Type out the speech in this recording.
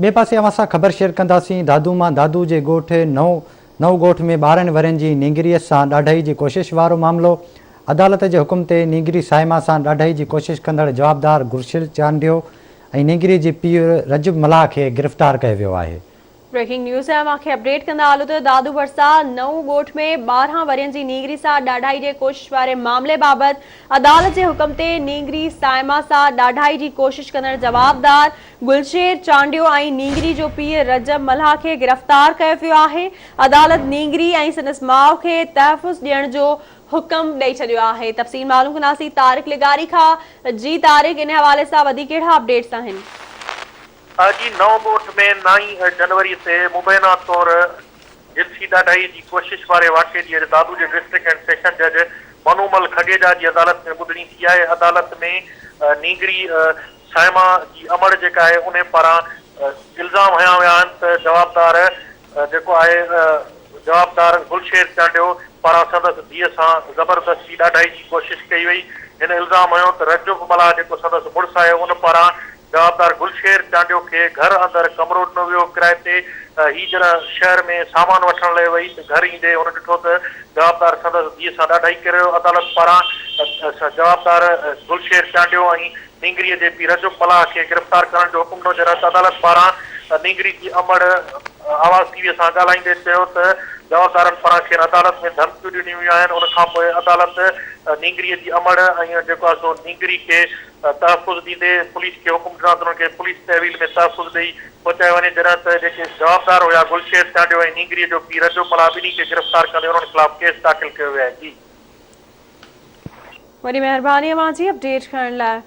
ٻئي پاسي اوهان سان خبر شيئر ڪنداسين دادو مان دادو جي ڳوٺ نئون نئون ڳوٺ ۾ 12 ورهين جي نينگريء سان ڏاڍائي جي ڪوشش وارو معاملو، عدالت جي حڪم تي نينگري صائمه سان ڏاڍائي جي ڪوشش ڪندڙ جوابدار گرشل چانڊيو ۽ نينگري جي پيء رجب ملاح کي گرفتار ڪيو ويو آهي. بريڪنگ نيوز اوهان کي اپڊيٽ ڪندا هلون ته دادو ڀرسان نئون ڳوٺ ۾ 12 ورهين جي نينگري سان ڏاڍائي جي ڪوشش واري معاملي بابت عدالت جي حڪم تي نينگري صائمه سان ڏاڍائي جي ڪوشش ڪندڙ جوابدار گلشير چانڊيو ۽ نينگري جو پيء رجب ملاح کي گرفتار ڪيو ويو آهي، عدالت نينگري ۽ سندس ماء کي تحفظ ڏيڻ جو حڪم ڏئي ڇڏيو آهي، تفصيل معلوم ڪنداسين طارق لغاري کان، جي طارق ان حوالي سان وڌيڪ ڪهڙا اپڊيٽس آهن؟ جي نئون ڳوٺ ۾ نائين جنوري تي مبينا طور جنسي ڏاڍائي جي ڪوشش واري واقعي جي اڄ دادو جي ڊسٽرڪٽ اينڊ سيشن جج منومل کڳيجا جي عدالت ۾ ٻڌڻي ٿي آهي، عدالت ۾ نينگري صائمه جي امڙ جيڪا آهي انهي پاران الزام هنيا ويا آهن ته جوابدار جيڪو آهي جوابدار گلشير چانڊيو پاران سندس ڌيء سان زبردستي ڏاڍائي جي ڪوشش ڪئي وئي. هن الزام هنيو ته رجب ملاح جيڪو سندس مڙس آهي ان پاران جوابدار گلشير چانڊيو کي گهر اندر ڪمرو ڏنو ويو ڪرائي تي هي جڏهن شهر ۾ سامان وٺڻ لئه وئي ته گهر ايندي هن ڏٺو ته جوابدار سندس ڌيء سان ڏاڍائي ڪري رهيو عدالت پاران جوابدار گلشير چانڊيو ۽ نينگريء جي پيء رجب ملاح کي گرفتار ڪرڻ جو حڪم ڏنو جڏهن ته عدالت پاران نينگري جي امڙ آواز ٽي وي سان ڳالهائيندي چيو ته جوابدارن پاران کين عدالت ۾ ڌمڪيون ڏنيون ويون آهن ان کانپوء عدالت نينگريء جي امڙ ۽ جيڪو آهي سو نينگري کي تحفظ ڏيندي پوليس کي حڪم ڏنو ته انهن کي پوليس تحويل ۾ تحفظ ڏئي پهچايو وڃي جڏهن ته جيڪي جوابدار هيا گلشير چانڊيو ۽ نينگريء جو پيء رجب ملاح ٻنهي کي گرفتار ڪندي انهن خلاف ڪيس داخل ڪيو ويو آهي جي. وڏي مهرباني اوهان جي اپڊيٽ ڪرڻ لاء.